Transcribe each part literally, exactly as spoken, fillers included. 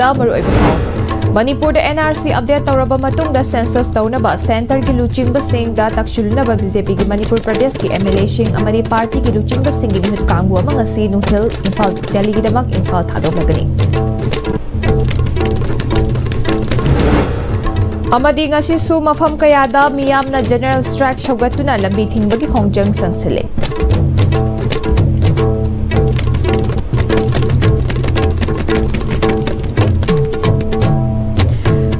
ꯗ ꯃꯔꯨꯑꯣꯏꯕ ꯄꯥꯎ꯫ ꯃꯅꯤꯄꯨꯔꯗ NRC update ꯇꯧꯔꯕ ꯃꯇꯨꯡꯗ census ꯇꯧꯅꯕ centreꯒꯤ ꯂꯨꯆꯤꯡꯕꯁꯤꯡꯗ ꯇꯛꯁꯤꯜꯂꯨꯅꯕ BJPꯒꯤ ꯃꯅꯤꯄꯨꯔ ꯄ꯭ꯔꯗꯦꯁꯀꯤ MLAꯁꯤꯡ ꯑꯃꯗꯤ partyꯒꯤ ꯂꯨꯆꯤꯡꯕꯁꯤꯡꯒꯤ ꯃꯤꯍꯨꯠ ꯀꯥꯡꯕꯨ ꯑꯃ ꯉꯁꯤ ꯅꯨꯡꯊꯤꯜ ꯏꯝꯐꯥꯜ, ꯗꯦꯜꯂꯤꯒꯤꯗꯃꯛ ꯏꯝꯐꯥꯜ ꯊꯥꯗꯣꯛꯂꯒꯅꯤ꯫ ꯑꯃꯗꯤ ꯉꯁꯤꯁꯨ ꯃꯐꯝ ꯀꯌꯥꯗ ꯃꯤꯌꯥꯝꯅ general strike ꯁꯧꯒꯠꯇꯨꯅ ꯂꯝꯕꯤ ꯊꯤꯡꯕꯒꯤ ꯈꯣꯡꯖꯪ ꯆꯪꯁꯤꯜꯂꯦ꯫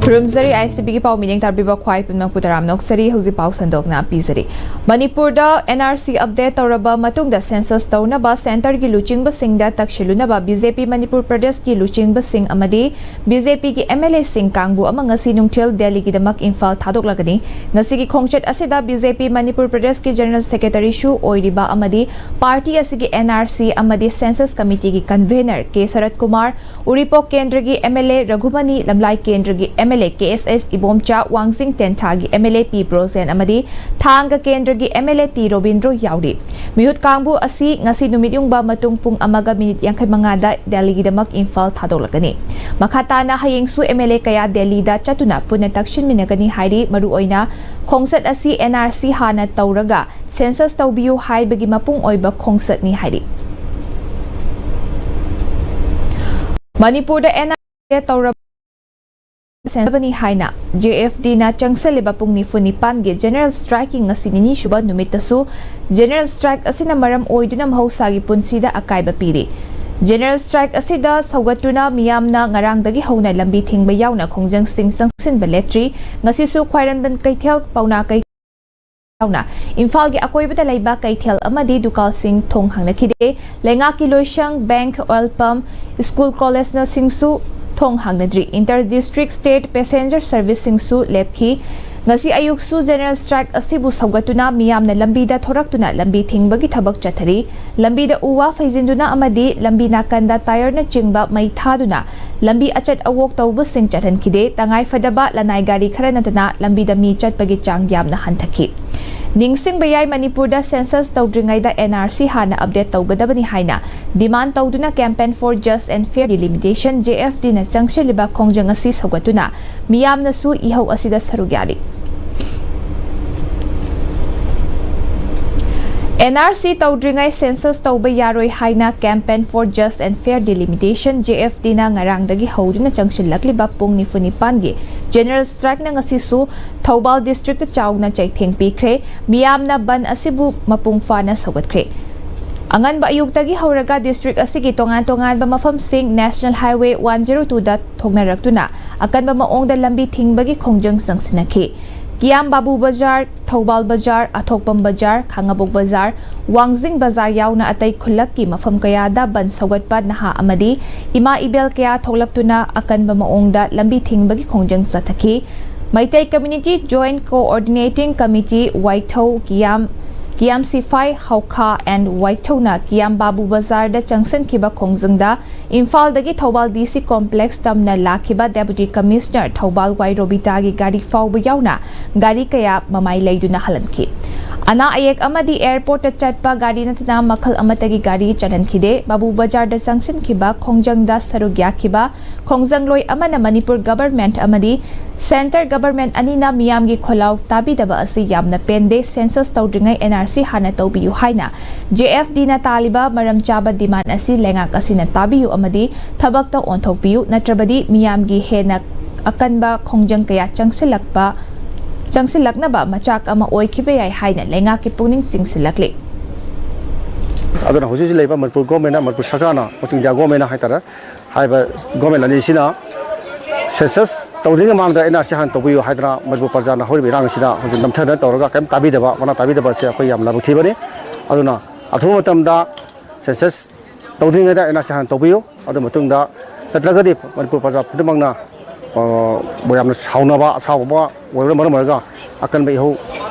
ꯈꯨꯔꯨꯝꯖꯔꯤ, ISTVꯒꯤ ꯄꯥꯎ ꯃꯤꯠꯌꯦꯡ ꯇꯥꯕꯤꯕ ꯈ꯭ꯋꯥꯏ ꯄꯨꯝꯅꯃꯛꯄꯨ ꯇꯔꯥꯝꯅ ꯑꯣꯛꯆꯔꯤ꯫ ꯍꯧꯖꯤꯛ ꯄꯥꯎ ꯁꯟꯗꯣꯛꯅ ꯄꯤꯖꯔꯤ꯫ ꯃꯅꯤꯄꯨꯔꯗ NRC update ꯇꯧꯔꯕ ꯃꯇꯨꯡꯗ census ꯇꯧꯅꯕ centreꯒꯤ ꯂꯨꯆꯤꯡꯕꯁꯤꯡꯗ ꯇꯛꯁꯤꯜꯂꯨꯅꯕ BJP ꯃꯅꯤꯄꯨꯔ ꯄ꯭ꯔꯗꯦꯁꯀꯤ ꯂꯨꯆꯤꯡꯕꯁꯤꯡ ꯑꯃꯗꯤ BJPꯒꯤ MLAꯁꯤꯡ ꯀꯥꯡꯕꯨ ꯑꯃ ꯉꯁꯤ ꯅꯨꯡꯊꯤꯜ ꯗꯦꯜꯂꯤꯒꯤꯗꯃꯛ ꯏꯝꯐꯥꯜ ꯊꯥꯗꯣꯛꯂꯒꯅꯤ꯫ ꯉꯁꯤꯒꯤ ꯈꯣꯡꯆꯠ ꯑꯁꯤꯗ BJP ꯃꯅꯤꯄꯨꯔ ꯄ꯭ꯔꯗꯦꯁꯀꯤ general secretaryꯁꯨ ꯑꯣꯏꯔꯤꯕ ꯑꯃꯗꯤ party ꯑꯁꯤꯒꯤ NRC ꯑꯃꯗꯤ census committeeꯒꯤ convener ꯀꯦ ꯁꯔꯠ ꯀꯨꯃꯥꯔ, ꯎꯔꯤꯄꯣꯛ ꯀꯦꯟꯗ꯭ꯔꯒꯤ MLA ꯔꯘꯨꯃꯅꯤ, ꯂꯝꯂꯥꯏ ꯀꯦꯟꯗ꯭ꯔꯒꯤ MLA ꯀꯦ ꯑꯦꯁ ꯑꯦꯁ ꯏꯕꯣꯝꯆꯥ, ꯋꯥꯡꯖꯤꯡ ꯇꯦꯟꯊꯥꯒꯤ MLA ꯄꯤ ꯕ꯭ꯔꯣꯖꯦꯟ ꯑꯃꯗꯤ ꯊꯥꯡꯒ ꯀꯦꯟꯗ꯭ꯔꯒꯤ MLA ꯇꯤ ꯔꯣꯕꯤꯟꯗ꯭ꯔꯣ ꯌꯥꯎꯔꯤ꯫ ꯃꯤꯍꯨꯠ ꯀꯥꯡꯕꯨ ꯑꯁꯤ ꯉꯁꯤ ꯅꯨꯃꯤꯠ ꯌꯨꯡꯕ ꯃꯇꯨꯡ ꯄꯨꯡ ꯑꯃꯒ ꯃꯤꯅꯤꯠ ꯌꯥꯡꯈꯩ ꯃꯉꯥꯗ ꯗꯦꯜꯂꯤꯒꯤꯗꯃꯛ ꯏꯝꯐꯥꯜ ꯊꯥꯗꯣꯛꯂꯒꯅꯤ꯫ ꯃꯈꯥ ꯇꯥꯅ ꯍꯌꯦꯡꯁꯨ MLA ꯀꯌꯥ ꯗꯦꯜꯂꯤꯗ ꯆꯠꯇꯨꯅ ꯄꯨꯟꯅ ꯇꯛꯁꯤꯟꯃꯤꯟꯅꯒꯅꯤ ꯍꯥꯏꯔꯤ꯫ ꯃꯔꯨꯑꯣꯏꯅ ꯈꯣꯡꯆꯠ ꯑꯁꯤ NRC ꯍꯥꯟꯅ ꯇꯧꯔꯒ census ꯇꯧꯕꯤꯌꯨ ꯍꯥꯏꯕꯒꯤ ꯃꯄꯨꯡ ꯑꯣꯏꯕ ꯈꯣꯡꯆꯠꯅꯤ ꯍꯥꯏꯔꯤ꯫ ꯃꯅꯤꯄꯨꯔꯗ NRC ꯇꯧꯔꯕ ꯁꯦꯟꯅꯕꯅꯤ ꯍꯥꯏꯅ JFDꯅ ꯆꯪꯁꯤꯜꯂꯤꯕ ꯄꯨꯡ ꯅꯤꯐꯨ ꯅꯤꯄꯥꯟꯒꯤ general strikeꯀꯤ ꯉꯁꯤ ꯅꯤꯅꯤ ꯁꯨꯕ ꯅꯨꯃꯤꯠꯇꯁꯨ general strike ꯑꯁꯤꯅ ꯃꯔꯝ ꯑꯣꯏꯗꯨꯅ ꯃꯍꯧꯁꯥꯒꯤ ꯄꯨꯟꯁꯤꯗ ꯑꯀꯥꯏꯕ ꯄꯤꯔꯤ꯫ General strike ꯑꯁꯤꯗ ꯁꯧꯒꯠꯇꯨꯅ ꯃꯤꯌꯥꯝꯅ ꯉꯔꯥꯡꯗꯒꯤ ꯍꯧꯅ ꯂꯝꯕꯤ ꯊꯤꯡꯕ ꯌꯥꯎꯅ ꯈꯣꯡꯖꯪꯁꯤꯡ ꯆꯪꯁꯤꯟꯕ ꯂꯦꯞꯇ꯭ꯔꯤ꯫ ꯉꯁꯤꯁꯨ ꯈ꯭ꯋꯥꯏꯔꯝꯕꯟ ꯀꯩꯊꯦꯜ, ꯄꯥꯎꯅꯥ ꯀꯩꯊꯦꯜ ꯌꯥꯎꯅ ꯏꯝꯐꯥꯜꯒꯤ ꯑꯀꯣꯏꯕꯗ ꯂꯩꯕ ꯀꯩꯊꯦꯜ ꯑꯃꯗꯤ ꯗꯨꯀꯥꯟꯁꯤꯡ ꯊꯣꯡ ꯍꯥꯡꯅꯈꯤꯗꯦ꯫ ꯂꯩꯉꯥꯛꯀꯤ ꯂꯣꯏꯁꯪ, bank, oil pump, school, collegeꯅꯆꯤꯡꯁꯨ ꯊꯣꯡ ꯍꯥꯡꯅꯗ꯭ꯔꯤ꯫ Inter district, state passenger serviceꯁꯤꯡꯁꯨ ꯂꯦꯞꯈꯤ꯫ ꯉꯁꯤ ꯑꯌꯨꯛꯁꯨ general strike ꯑꯁꯤꯕꯨ ꯁꯧꯒꯠꯇꯨꯅ ꯃꯤꯌꯥꯝꯅ ꯂꯝꯕꯤꯗ ꯊꯣꯔꯛꯇꯨꯅ ꯂꯝꯕꯤ ꯊꯤꯡꯕꯒꯤ ꯊꯕꯛ ꯆꯠꯊꯔꯤ꯫ ꯂꯝꯕꯤꯗ ꯎ ꯋꯥ ꯐꯩꯖꯤꯟꯗꯨꯅ ꯑꯃꯗꯤ ꯂꯝꯕꯤ ꯅꯥꯀꯟꯗ tyreꯅꯆꯤꯡꯕ ꯃꯩ ꯊꯥꯗꯨꯅ ꯂꯝꯕꯤ ꯑꯆꯠ ꯑꯋꯣꯛ ꯇꯧꯕꯁꯤꯡ ꯆꯠꯍꯟꯈꯤꯗꯦ꯫ ꯇꯉꯥꯏ ꯐꯗꯕ ꯂꯅꯥꯏ ꯒꯥꯔꯤ ꯈꯔ ꯅꯠꯇꯅ ꯂꯝꯕꯤꯗ ꯃꯤ ꯆꯠꯄꯒꯤ ꯆꯥꯡ ꯌꯥꯝꯅ ꯍꯟꯊꯈꯤ꯫ ꯅꯤꯡꯁꯤꯡꯕ ꯌꯥꯏ, ꯃꯅꯤꯄꯨꯔꯗ ꯁꯦꯟꯁꯁ ꯇꯧꯗ꯭ꯔꯤꯉꯩꯗ ꯑꯦꯟ ꯑꯥꯔ ꯁꯤ ꯍꯥꯟꯅ ꯑꯞꯗꯦꯠ ꯇꯧꯒꯗꯕꯅꯤ ꯍꯥꯏꯅ ꯗꯤꯃꯥꯟ ꯇꯧꯗꯨꯅ Campaign for Just and Fair Delimitation, J F ꯗꯤꯅ ꯆꯪꯁꯤꯜꯂꯤꯕ ꯈꯣꯡꯖꯪ ꯑꯁꯤ ꯁꯧꯒꯠꯇꯨꯅ ꯃꯤꯌꯥꯝꯅꯁꯨ ꯏꯍꯧ ꯑꯁꯤꯗ ꯁꯔꯨꯛ ꯌꯥꯔꯤ꯫ ꯑꯦꯟ ꯑꯥꯔ ꯁꯤ ꯇꯧꯗ꯭ꯔꯤꯉꯩ ꯁꯦꯟꯁꯁ ꯇꯧꯕ ꯌꯥꯔꯣꯏ ꯍꯥꯏꯅ Campaign for Just and Fair Delimitation, J F ꯗꯤꯅ ꯉꯔꯥꯡꯗꯒꯤ ꯍꯧꯗꯨꯅ ꯆꯪꯁꯤꯜꯂꯛꯂꯤꯕ ꯄꯨꯡ ꯅꯤꯐꯨ ꯅꯤꯄꯥꯟꯒꯤ ꯖꯦꯅꯔꯦꯜ ꯁ꯭ꯇ꯭ꯔꯥꯏꯛꯅ ꯉꯁꯤꯁꯨ ꯊꯧꯕꯥꯜ ꯗꯤꯁꯇ꯭ꯔꯤꯛꯇ ꯆꯥꯎꯅ ꯆꯩꯊꯦꯡ ꯄꯤꯈ꯭ꯔꯦ꯫ ꯃꯤꯌꯥꯝꯅ ꯕꯟ ꯑꯁꯤꯕꯨ ꯃꯄꯨꯡ ꯐꯥꯅ ꯁꯧꯒꯠꯈ꯭ꯔꯦ꯫ ꯑꯉꯟꯕ ꯑꯌꯨꯛꯇꯒꯤ ꯍꯧꯔꯒ ꯗꯤꯁꯇ꯭ꯔꯤꯛ ꯑꯁꯤꯒꯤ ꯇꯣꯉꯥꯟ ꯇꯣꯉꯥꯟꯕ ꯃꯐꯝꯁꯤꯡ National Highway one zero two ꯗ ꯊꯣꯛꯅꯔꯛꯇꯨꯅ ꯑꯀꯟꯕ ꯃꯑꯣꯡꯗ ꯂꯝꯕꯤ ꯊꯤꯡꯕꯒꯤ ꯈꯣꯡꯖꯪ ꯆꯪꯁꯤꯟꯅꯈꯤ꯫ ꯀꯤꯌꯥꯝ ꯕꯥꯕꯨ ꯕꯖꯥꯔ, ꯊꯧꯕꯥꯜ ꯕꯖꯥꯔ, ꯑꯊꯣꯛꯄꯝ ꯕꯖꯥꯔ, ꯈꯥꯉꯕꯣꯛ ꯕꯖꯥꯔ, ꯋꯥꯡꯖꯤꯡ ꯕꯖꯥꯔ ꯌꯥꯎꯅ ꯑꯇꯩ ꯈꯨꯜꯂꯛꯀꯤ ꯃꯐꯝ ꯀꯌꯥꯗ ꯕꯟ ꯁꯧꯒꯠꯄ ꯅꯍꯥ ꯑꯃꯗꯤ ꯏꯃꯥ ꯏꯕꯦꯜ ꯀꯌꯥ ꯊꯣꯛꯂꯛꯇꯨꯅ ꯑꯀꯟꯕ ꯃꯑꯣꯡꯗ ꯂꯝꯕꯤ ꯊꯤꯡꯕꯒꯤ ꯈꯣꯡꯖꯪ ꯆꯠꯊꯈꯤ꯫ Meitei Community Joint Coordinating Committee ꯋꯥꯏꯊꯧ, ꯀꯤꯌꯥꯝ, ꯀꯤꯌꯥꯝ ꯁꯤꯐꯥꯏ, ꯍꯧꯈꯥ and ꯋꯥꯏꯊꯧꯅ ꯀꯤꯌꯥꯝ ꯕꯥꯕꯨ ꯕꯖꯥꯔꯗ ꯆꯪꯁꯤꯟꯈꯤꯕ ꯈꯣꯡꯖꯪꯗ ꯏꯝꯐꯥꯜꯗꯒꯤ ꯊꯧꯕꯥꯜ ꯗꯤ ꯁꯤ ꯀꯣꯝꯄ꯭ꯂꯦꯛꯁ ꯇꯝꯅ ꯂꯥꯛꯈꯤꯕ ꯗꯦꯄꯨꯇꯤ ꯀꯃꯤꯁꯅꯔ ꯊꯧꯕꯥꯜ ꯋꯥꯏ ꯔꯣꯕꯤꯇꯥꯒꯤ ꯒꯥꯔꯤ ꯐꯥꯎꯕ ꯌꯥꯎꯅ ꯒꯥꯔꯤ ꯀꯌꯥ ꯃꯃꯥꯏ ꯂꯩꯗꯨꯅ ꯍꯜꯍꯟꯈꯤ꯫ ꯑꯅꯥ ꯑꯌꯦꯛ ꯑꯃꯗꯤ ꯑꯦꯌꯔꯄꯣꯔꯠꯇ ꯆꯠꯄ ꯒꯥꯔꯤ ꯅꯠꯇꯅ ꯃꯈꯜ ꯑꯃꯠꯇꯒꯤ ꯒꯥꯔꯤ ꯆꯠꯍꯟꯈꯤꯗꯦ꯫ ꯕꯥꯕꯨ ꯕꯖꯥꯔꯗ ꯆꯪꯁꯤꯟꯈꯤꯕ ꯈꯣꯡꯖꯪꯗ ꯁꯔꯨꯛ ꯌꯥꯈꯤꯕ ꯈꯣꯡꯖꯪꯂꯣꯏ ꯑꯃꯅ ꯃꯅꯤꯄꯨꯔ ꯒꯚꯔꯟꯃꯦꯟꯠ ꯑꯃꯗꯤ ꯁꯦꯟꯇꯔ ꯒꯚꯔꯟꯃꯦꯟꯠ ꯑꯅꯤꯅ ꯃꯤꯌꯥꯝꯒꯤ ꯈꯣꯜꯂꯥꯎ ꯇꯥꯕꯤꯗꯕ ꯑꯁꯤ ꯌꯥꯝꯅ ꯄꯦꯟꯗꯦ, ꯁꯦꯟꯁꯁ ꯇꯧꯗ꯭ꯔꯤꯉꯩ ꯑꯦꯟ ꯑꯥꯔ ꯁꯤ ꯍꯥꯟꯅ ꯇꯧꯕꯤꯌꯨ ꯍꯥꯏꯅ ꯖꯦ ꯑꯦꯐ ꯗꯤꯅ ꯇꯥꯜꯂꯤꯕ ꯃꯔꯝ ꯆꯥꯕ ꯗꯤꯃꯥꯟ ꯑꯁꯤ ꯂꯩꯉꯥꯛ ꯑꯁꯤꯅ ꯇꯥꯕꯤꯌꯨ ꯑꯃꯗꯤ ꯊꯕꯛꯇ ꯑꯣꯟꯊꯣꯛꯄꯤꯌꯨ, ꯅꯠꯇ꯭ꯔꯕꯗꯤ ꯃꯤꯌꯥꯝꯒꯤ ꯍꯦꯟꯅ ꯑꯀꯟꯕ ꯈꯣꯡꯖꯪ ꯀꯌꯥ ꯆꯪꯁꯤꯜꯂꯛꯄ, ꯆꯪꯁꯤꯜꯂꯛꯅꯕ ꯃꯆꯥꯛ ꯑꯃ ꯑꯣꯏꯈꯤꯕ ꯌꯥꯏ ꯍꯥꯏꯅ ꯂꯩꯉꯥꯛꯀꯤ ꯄꯨꯛꯅꯤꯡ ꯆꯤꯡꯁꯤꯜꯂꯛꯂꯤ꯫ ꯑꯗꯨꯅ ꯍꯧꯖꯤꯛ ꯍꯧꯖꯤꯛ ꯂꯩꯕ ꯃꯅꯤꯄꯨꯔ ꯒꯣꯔꯃꯦꯟꯅ, ꯃꯅꯤꯄꯨꯔ ꯁꯔꯀꯥꯔꯅ, ꯑꯃꯁꯨꯡ ꯏꯟꯗꯤꯌꯥ ꯒꯣꯔꯃꯦꯟꯅ ꯍꯥꯏꯇꯥꯔꯦ, ꯍꯥꯏꯔꯤꯕ ꯒꯣꯔꯃꯦꯟ ꯑꯅꯤꯁꯤꯅ ꯁꯦꯟꯁꯁ ꯇꯧꯗ꯭ꯔꯤꯉꯩ ꯃꯃꯥꯡꯗ ꯑꯦꯟ ꯑꯥꯔ ꯁꯤ ꯍꯥꯟꯅ ꯇꯧꯕꯤꯌꯨ ꯍꯥꯏꯗꯅ ꯃꯅꯤꯄꯨꯔ ꯄ꯭ꯔꯖꯥꯅ ꯍꯧꯔꯤꯕ ꯏꯔꯥꯡ ꯑꯁꯤꯗ ꯍꯧꯖꯤꯛ ꯅꯝꯊꯗꯅ ꯇꯧꯔꯒ ꯀꯔꯤꯝ ꯇꯥꯕꯤꯗꯕ, ꯃꯅꯥ ꯇꯥꯕꯤꯗꯕ ꯑꯁꯤ ꯑꯩꯈꯣꯏ ꯌꯥꯝ ꯂꯥꯏꯕꯛ ꯊꯤꯕꯅꯤ꯫ ꯑꯗꯨꯅ ꯑꯊꯨꯕ ꯃꯇꯝꯗ ꯁꯦꯟꯁꯁ ꯇꯧꯗ꯭ꯔꯤꯉꯩꯗ ꯑꯦꯟ ꯑꯥꯔ ꯁꯤ ꯍꯥꯟꯅ ꯇꯧꯕꯤꯌꯨ꯫ ꯑꯗꯨ ꯃꯇꯨꯡꯗ ꯅꯠꯇ꯭ꯔꯒꯗꯤ ꯃꯅꯤꯄꯨꯔ ꯄ꯭ꯔꯖꯥ ꯈꯨꯗꯤꯡꯃꯛꯅ, ꯑ, ꯌꯥꯝꯅ ꯁꯥꯎꯅꯕ, ꯑꯁꯥꯎꯕ ꯑꯃ ꯑꯣꯏꯕꯅ ꯃꯔꯝ ꯑꯣꯏꯔꯒ ꯑꯀꯟꯕ ꯏꯍꯧ,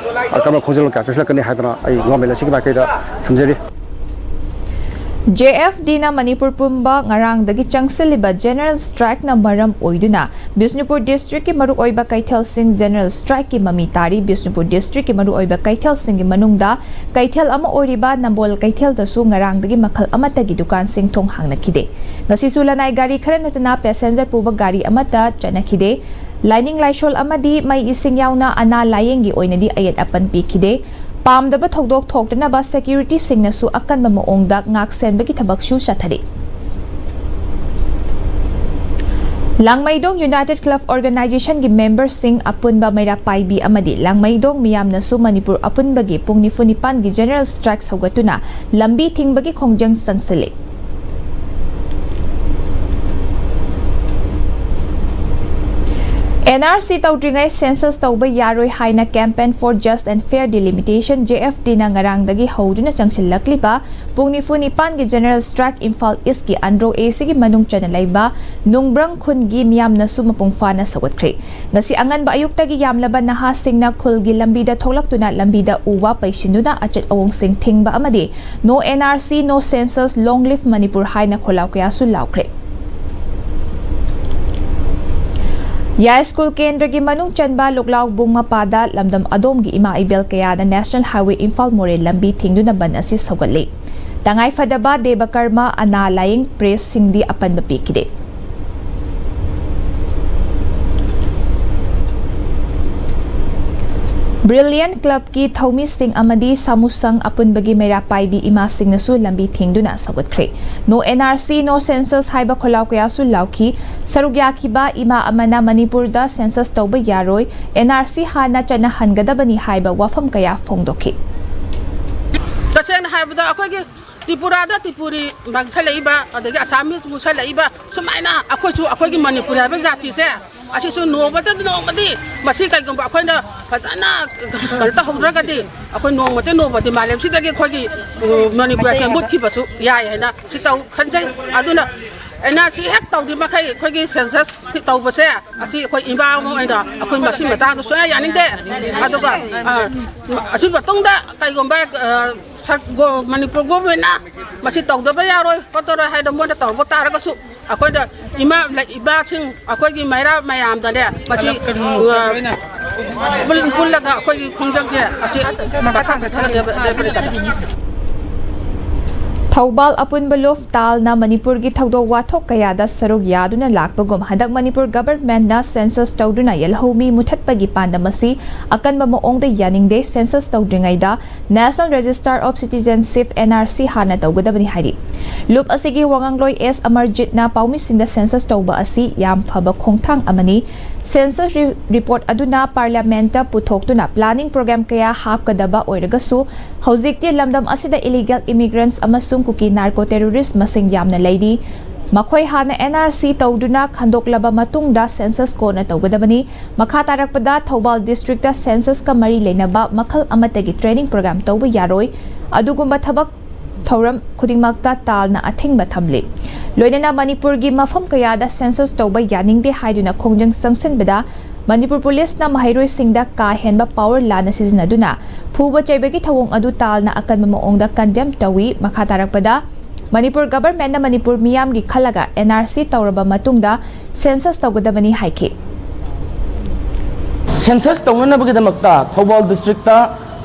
ꯑꯀꯟꯕ ꯈꯣꯡꯖꯦꯜ ꯀꯌꯥ ꯆꯪꯁꯤꯜꯂꯛꯀꯅꯤ ꯍꯥꯏꯗꯅ ꯑꯩ ꯒꯣꯔꯃꯦꯟ ꯑꯁꯤꯒꯤ ꯃꯥꯏꯀꯩꯗ ꯊꯝꯖꯔꯤ꯫ ꯖꯦ ꯑꯦꯐ ꯗꯤꯅ ꯃꯅꯤꯄꯨꯔ ꯄꯨꯝꯕ ꯉꯔꯥꯡꯗꯒꯤ ꯆꯪꯁꯤꯜꯂꯤꯕ ꯖꯦꯅꯔꯦꯜ ꯁ꯭ꯇ꯭ꯔꯥꯏꯛꯅ ꯃꯔꯝ ꯑꯣꯏꯗꯨꯅ ꯕꯤꯁꯅꯨꯄꯨꯔ ꯗꯤꯁꯇ꯭ꯔꯤꯛꯀꯤ ꯃꯔꯨꯑꯣꯏꯕ ꯀꯩꯊꯦꯜꯁꯤꯡ ꯖꯦꯅꯔꯦꯜ ꯁ꯭ꯇ꯭ꯔꯥꯏꯛꯀꯤ ꯃꯃꯤ ꯇꯥꯔꯤ꯫ ꯕꯤꯁꯅꯨꯄꯨꯔ ꯗꯤꯁꯇ꯭ꯔꯤꯛꯀꯤ ꯃꯔꯨꯑꯣꯏꯕ ꯀꯩꯊꯦꯜꯁꯤꯡꯒꯤ ꯃꯅꯨꯡꯗ ꯀꯩꯊꯦꯜ ꯑꯃ ꯑꯣꯏꯔꯤꯕ ꯅꯝꯕꯣꯜ ꯀꯩꯊꯦꯜꯗꯁꯨ ꯉꯔꯥꯡꯗꯒꯤ ꯃꯈꯜ ꯑꯃꯠꯇꯒꯤ ꯗꯨꯀꯥꯟꯁꯤꯡ ꯊꯣꯡ ꯍꯥꯡꯅꯈꯤꯗꯦ꯫ ꯉꯁꯤꯁꯨ ꯂꯅꯥꯏ ꯒꯥꯔꯤ ꯈꯔ ꯅꯠꯇꯅ ꯄꯦꯁꯦꯟꯖꯔ ꯄꯨꯕ ꯒꯥꯔꯤ ꯑꯃꯠꯇ ꯆꯠꯅꯈꯤꯗꯦ꯫ ꯂꯥꯏꯅꯤꯡ ꯂꯥꯏꯁꯣꯜ ꯑꯃꯗꯤ ꯃꯩ ꯏꯁꯤꯡ ꯌꯥꯎꯅ ꯑꯅꯥ ꯂꯥꯌꯦꯡꯒꯤ ꯑꯣꯏꯅꯗꯤ ꯑꯌꯦꯠ ꯑꯄꯟ ꯄꯤꯈꯤꯗꯦ꯫ ꯄꯥꯝꯗꯕ ꯊꯧꯗꯣꯛ ꯊꯣꯛꯇꯅꯕ ꯁꯦꯀ꯭ꯌꯨꯔꯤꯇꯤꯁꯤꯡꯅꯁꯨ ꯑꯀꯟꯕ ꯃꯑꯣꯡꯗ ꯉꯥꯛꯁꯦꯟꯕꯒꯤ ꯊꯕꯛꯁꯨ ꯆꯠꯊꯔꯤ꯫ ꯂꯥꯡꯃꯩꯗꯣꯡ ꯌꯨꯅꯥꯏꯇꯦꯗ ꯀ꯭ꯂꯕ ꯑꯣꯔꯒꯅꯥꯏꯖꯦꯁꯟꯒꯤ ꯃꯦꯝꯕꯔꯁꯤꯡ, ꯑꯄꯨꯟꯕ ꯃꯩꯔꯥ ꯄꯥꯏꯕꯤ ꯑꯃꯗꯤ ꯂꯥꯡꯃꯩꯗꯣꯡ ꯃꯤꯌꯥꯝꯅꯁꯨ ꯃꯅꯤꯄꯨꯔ ꯑꯄꯨꯟꯕꯒꯤ ꯄꯨꯡ ꯅꯤꯐꯨ ꯅꯤꯄꯥꯟꯒꯤ ꯖꯦꯅꯔꯦꯜ ꯁ꯭ꯇ꯭ꯔꯥꯏꯛ ꯁꯧꯒꯠꯇꯨꯅ ꯂꯝꯕꯤ ꯊꯤꯡꯕꯒꯤ ꯈꯣꯡꯖꯪ ꯆꯪꯁꯤꯜꯂꯤ꯫ ꯑꯦꯟ ꯑꯥꯔ ꯁꯤ ꯇꯧꯗ꯭ꯔꯤꯉꯩ ꯁꯦꯟꯁꯁ ꯇꯧꯕ ꯌꯥꯔꯣꯏ ꯍꯥꯏꯅ Campaign for Just and Fair Delimitation, J F ꯗꯤꯅ ꯉꯔꯥꯡꯗꯒꯤ ꯍꯧꯗꯨꯅ ꯆꯪꯁꯤꯜꯂꯛꯂꯤꯕ ꯄꯨꯡ ꯅꯤꯐꯨ ꯅꯤꯄꯥꯟꯒꯤ ꯖꯦꯅꯔꯦꯜ ꯁ꯭ꯇ꯭ꯔꯥꯏꯛ ꯏꯝꯐꯥꯜ ꯏꯁꯀꯤ ꯑꯟꯗ꯭ꯔꯣ ꯑꯦ ꯁꯤꯒꯤ ꯃꯅꯨꯡ ꯆꯟꯅ ꯂꯩꯕ ꯅꯨꯡꯕ꯭ꯔꯪ ꯈꯨꯟꯒꯤ ꯃꯤꯌꯥꯝꯅꯁꯨ ꯃꯄꯨꯡ ꯐꯥꯅ ꯁꯧꯒꯠꯈ꯭ꯔꯦ꯫ ꯉꯁꯤ ꯑꯉꯟꯕ ꯑꯌꯨꯛꯇꯒꯤ ꯌꯥꯝꯂꯕ ꯅꯍꯥꯁꯤꯡꯅ ꯈꯨꯜꯒꯤ ꯂꯝꯕꯤꯗ ꯊꯣꯛꯂꯛꯇꯨꯅ ꯂꯝꯕꯤꯗ ꯎ ꯋꯥ ꯄꯩꯁꯤꯟꯗꯨꯅ ꯑꯆꯠ ꯑꯋꯣꯡꯁꯤꯡ ꯊꯤꯡꯕ ꯑꯃꯗꯤ "No N R C, No Census, Long Live Manipur" ꯍꯥꯏꯅ ꯈꯣꯜꯂꯥꯎ ꯀꯌꯥꯁꯨ ꯂꯥꯎꯈ꯭ꯔꯦ꯫ ꯌꯥꯏꯁ꯭ꯀꯨꯜ ꯀꯦꯟꯗ꯭ꯔꯒꯤ ꯃꯅꯨꯡ ꯆꯟꯕ ꯂꯨꯛꯂꯥꯎꯕꯨꯡ ꯃꯄꯥꯗ ꯂꯝꯗꯝ ꯑꯗꯣꯝꯒꯤ ꯏꯃꯥ ꯏꯕꯦꯜ ꯀꯌꯥꯅ National Highway ꯏꯝꯐꯥꯜ ꯃꯣꯔꯦ ꯂꯝꯕꯤ ꯊꯤꯡꯗꯨꯅ ꯕꯟ ꯑꯁꯤ ꯁꯧꯒꯠꯂꯤ꯫ ꯇꯉꯥꯏꯐꯗꯕ ꯗꯦꯕ ꯀꯔꯃ, ꯑꯅꯥ ꯂꯥꯌꯦꯡ, ꯄ꯭ꯔꯦꯁꯁꯤꯡꯗꯤ ꯑꯄꯟꯕ ꯄꯤꯈꯤꯗꯦ꯫ ꯕ꯭ꯔꯤꯂꯤꯌꯟ ꯀ꯭ꯂꯕꯀꯤ ꯊꯧꯃꯤꯁꯤꯡ ꯑꯃꯗꯤ ꯁꯥꯃꯨꯁꯪ ꯑꯄꯨꯟꯕꯒꯤ ꯃꯩꯔꯥ ꯄꯥꯏꯕꯤ ꯏꯃꯥꯁꯤꯡꯅꯁꯨ ꯂꯝꯕꯤ ꯊꯤꯡꯗꯨꯅ ꯁꯧꯒꯠꯈ꯭ꯔꯦ꯫ "No N R C, No Census" ꯍꯥꯏꯕ ꯈꯣꯜꯂꯥꯎ ꯀꯌꯥꯁꯨ ꯂꯥꯎꯈꯤ꯫ ꯁꯔꯨꯛ ꯌꯥꯈꯤꯕ ꯏꯃꯥ ꯑꯃꯅ ꯃꯅꯤꯄꯨꯔꯗ ꯁꯦꯟꯁꯁ ꯇꯧꯕ ꯌꯥꯔꯣꯏ, ꯑꯦꯟ ꯑꯥꯔ ꯁꯤ ꯍꯥꯟꯅ ꯆꯠꯅꯍꯟꯒꯗꯕꯅꯤ ꯍꯥꯏꯕ ꯋꯥꯐꯝ ꯀꯌꯥ ꯐꯣꯡꯗꯣꯛꯈꯤ꯫ ꯇꯁꯦꯡꯅ ꯍꯥꯏꯕꯗ, ꯑꯩꯈꯣꯏꯒꯤ ꯇ꯭ꯔꯤꯄꯨꯔꯥꯗ ꯇ꯭ꯔꯤꯄꯨꯔꯤ ꯃꯥꯡꯊꯜꯂꯛꯏꯕ, ꯑꯗꯒꯤ ꯑꯁꯥꯃꯤꯁ ꯃꯨꯁꯜꯂꯛꯏꯕ, ꯁꯨꯃꯥꯏꯅ ꯑꯩꯈꯣꯏꯁꯨ, ꯑꯩꯈꯣꯏꯒꯤ ꯃꯅꯤꯄꯨꯔꯤ ꯍꯥꯏꯕ ꯖꯥꯇꯤꯁꯦ, ꯑꯁꯤꯁꯨ ꯅꯣꯡꯃꯗꯤ ꯅꯣꯡꯃꯗꯤ ꯃꯁꯤ ꯀꯩꯒꯨꯝꯕ ꯑꯩꯈꯣꯏꯅ ꯐꯖꯅ ꯀꯩꯅꯣ ꯇꯧꯍꯧꯗ꯭ꯔꯒꯗꯤ, ꯑꯩꯈꯣꯏ ꯅꯣꯡꯃꯗꯤ ꯅꯣꯡꯃꯗꯤ ꯃꯥꯂꯦꯝꯁꯤꯗꯒꯤ ꯑꯩꯈꯣꯏꯒꯤ, ꯎꯝ, ꯃꯅꯤꯄꯨꯔꯁꯦ ꯃꯨꯠꯈꯤꯕꯁꯨ ꯌꯥꯏ ꯍꯥꯏꯅ ꯁꯤ ꯇꯧ ꯈꯟꯖꯩ꯫ ꯑꯗꯨꯅ ꯑꯦꯟ ꯑꯥꯔ ꯁꯤ ꯍꯦꯛ ꯇꯧꯗ꯭ꯔꯤ ꯃꯈꯩ ꯑꯩꯈꯣꯏꯒꯤ ꯁꯦꯟꯁꯁ ꯇꯧꯕꯁꯦ, ꯑꯁꯤ ꯑꯩꯈꯣꯏ ꯏꯃꯥ ꯑꯃ ꯑꯣꯏꯅ ꯑꯩꯈꯣꯏ ꯃꯁꯤ ꯃꯇꯥꯡꯗ ꯁꯨꯡꯌꯥ ꯌꯥꯅꯤꯡꯗꯦ꯫ ꯑꯗꯨꯒ, ꯑ, ꯑꯁꯤ ꯃꯇꯨꯡꯗ ꯀꯩꯒꯨꯝꯕ, ꯑ, ꯁꯔ-, ꯒꯣ-, ꯃꯅꯤꯄꯨꯔ ꯒꯣꯚꯔꯟꯃꯦꯟꯅ ꯃꯁꯤ ꯇꯧꯗꯕ ꯌꯥꯔꯣꯏ ꯈꯣꯠꯇꯔꯣꯏ ꯍꯥꯏꯗꯣ ꯃꯣꯏꯅ ꯇꯧꯔꯛꯄ ꯇꯥꯔꯒꯁꯨ, ꯑꯩꯈꯣꯏꯅ ꯏꯃꯥ, ꯏꯃꯥꯁꯤꯡ, ꯑꯩꯈꯣꯏꯒꯤ ꯃꯩꯔꯥ ꯃꯌꯥꯝꯗꯅꯦ ꯃꯁꯤ, ꯑ, ꯄꯨꯜ-, ꯄꯨꯜꯂꯒ ꯑꯩꯈꯣꯏꯒꯤ ꯈꯣꯡꯖꯪꯁꯦ ꯑꯁꯤ ꯃꯈꯥ ꯆꯠꯊꯒꯗꯕ ꯂꯩꯕꯅꯤ꯫ ꯊꯧꯕꯥꯜ ꯑꯄꯨꯟꯕ ꯂꯨꯞ ꯇꯥꯜꯅ ꯃꯅꯤꯄꯨꯔꯒꯤ ꯊꯧꯗꯣꯛ ꯋꯥꯊꯣꯛ ꯀꯌꯥꯗ ꯁꯔꯨꯛ ꯌꯥꯗꯨꯅ ꯂꯥꯛꯄꯒꯨꯝ, ꯍꯟꯗꯛ ꯃꯅꯤꯄꯨꯔ ꯒꯚꯔꯟꯃꯦꯟꯠꯅ ꯁꯦꯟꯁꯁ ꯇꯧꯗꯨꯅ ꯌꯦꯜꯍꯧꯃꯤ ꯃꯨꯊꯠꯄꯒꯤ ꯄꯥꯟꯗꯝ ꯑꯁꯤ ꯑꯀꯟꯕ ꯃꯑꯣꯡꯗ ꯌꯥꯅꯤꯡꯗꯦ, ꯁꯦꯟꯁꯁ ꯇꯧꯗ꯭ꯔꯤꯉꯩꯗ National Register of Citizenship, N R C, ꯍꯥꯟꯅ ꯇꯧꯒꯗꯕꯅꯤ ꯍꯥꯏꯔꯤ꯫ ꯂꯨꯞ ꯑꯁꯤꯒꯤ ꯋꯥꯉꯥꯡꯂꯣꯏ ꯑꯦꯁ ꯑꯃꯔꯖꯤꯠꯅ ꯄꯥꯎꯃꯤꯁꯤꯡꯗ ꯁꯦꯟꯁꯁ ꯇꯧꯕ ꯑꯁꯤ ꯌꯥꯝ ꯐꯕ ꯈꯣꯡꯊꯥꯡ ꯑꯃꯅꯤ꯫ ꯁꯦꯟꯁꯁ ꯔꯤ-, ꯔꯤꯄꯣꯔꯠ ꯑꯗꯨꯅ ꯄꯥꯔꯂꯤꯌꯥꯃꯦꯟꯠꯇ ꯄꯨꯊꯣꯛꯇꯨꯅ ꯄ꯭ꯂꯥꯅꯤꯡ ꯄ꯭ꯔꯣꯒ꯭ꯔꯥꯝ ꯀꯌꯥ ꯍꯥꯞꯀꯗꯕ ꯑꯣꯏꯔꯒꯁꯨ, ꯍꯧꯖꯤꯛꯇꯤ ꯂꯝꯗꯝ ꯑꯁꯤꯗ ꯏꯂꯤꯒꯦꯜ ꯏꯃꯤꯒ꯭ꯔꯦꯟꯠꯁ ꯑꯃꯁꯨꯡ ꯀꯨꯀꯤ ꯅꯥꯔꯀꯣ ꯇꯦꯔꯣꯔꯤꯁ꯭ꯠ ꯃꯁꯤꯡ ꯌꯥꯝꯅ ꯂꯩꯔꯤ꯫ ꯃꯈꯣꯏ ꯍꯥꯟꯅ N R C ꯇꯧꯗꯨꯅ ꯈꯟꯗꯣꯛꯂꯕ ꯃꯇꯨꯡꯗ ꯁꯦꯟꯁꯁ ꯀꯣꯟꯅ ꯇꯧꯒꯗꯕꯅꯤ꯫ ꯃꯈꯥ ꯇꯥꯔꯛꯄꯗ ꯊꯧꯕꯥꯜ ꯗꯤꯁꯇ꯭ꯔꯤꯛꯇ ꯁꯦꯟꯁꯁꯀ ꯃꯔꯤ ꯂꯩꯅꯕ ꯃꯈꯜ ꯑꯃꯠꯇꯒꯤ ꯇ꯭ꯔꯦꯅꯤꯡ ꯄ꯭ꯔꯣꯒ꯭ꯔꯥꯝ ꯇꯧꯕ ꯌꯥꯔꯣꯏ꯫ ꯑꯗꯨꯒꯨꯝꯕ ꯊꯕꯛ ꯊꯧꯔꯝ ꯈꯨꯗꯤꯡꯃꯛꯇ ꯇꯥꯜꯅ ꯑꯊꯤꯡꯕ ꯊꯝꯂꯤ꯫ ꯂꯣꯏꯅꯅ ꯃꯅꯤꯄꯨꯔꯒꯤ ꯃꯐꯝ ꯀꯌꯥꯗ ꯁꯦꯟꯁꯁ ꯇꯧꯕ ꯌꯥꯅꯤꯡꯗꯦ ꯍꯥꯏꯗꯨꯅ ꯈꯣꯡꯖꯪ ꯆꯪꯁꯤꯟꯕꯗ ꯃꯅꯤꯄꯨꯔ ꯄꯨꯂꯤꯁꯅ ꯃꯍꯩꯔꯣꯏꯁꯤꯡꯗ ꯀꯥ ꯍꯦꯟꯕ ꯄꯥꯋꯔ ꯂꯥꯟꯅ ꯁꯤꯖꯤꯟꯅꯗꯨꯅ ꯐꯨꯕ ꯆꯩꯕꯒꯤ ꯊꯧꯑꯣꯡ ꯑꯗꯨ ꯇꯥꯜꯅ ꯑꯀꯟꯕ ꯃꯑꯣꯡꯗ ꯀꯟꯗꯦꯝ ꯇꯧꯏ꯫ ꯃꯈꯥ ꯇꯥꯔꯛꯄꯗ ꯃꯅꯤꯄꯨꯔ ꯒꯚꯔꯟꯃꯦꯟꯠꯅ ꯃꯅꯤꯄꯨꯔ ꯃꯤꯌꯥꯝꯒꯤ ꯈꯜꯂꯒ N R C ꯇꯧꯔꯕ ꯃꯇꯨꯡꯗ ꯁꯦꯟꯁꯁ ꯇꯧꯒꯗꯕꯅꯤ ꯍꯥꯏꯈꯤ꯫ ꯁꯦꯟꯁꯁ ꯇꯧꯅꯅꯕꯒꯤꯗꯃꯛꯇ ꯊꯧꯕꯥꯜ ꯗꯤꯁꯇ꯭ꯔꯤꯛꯇ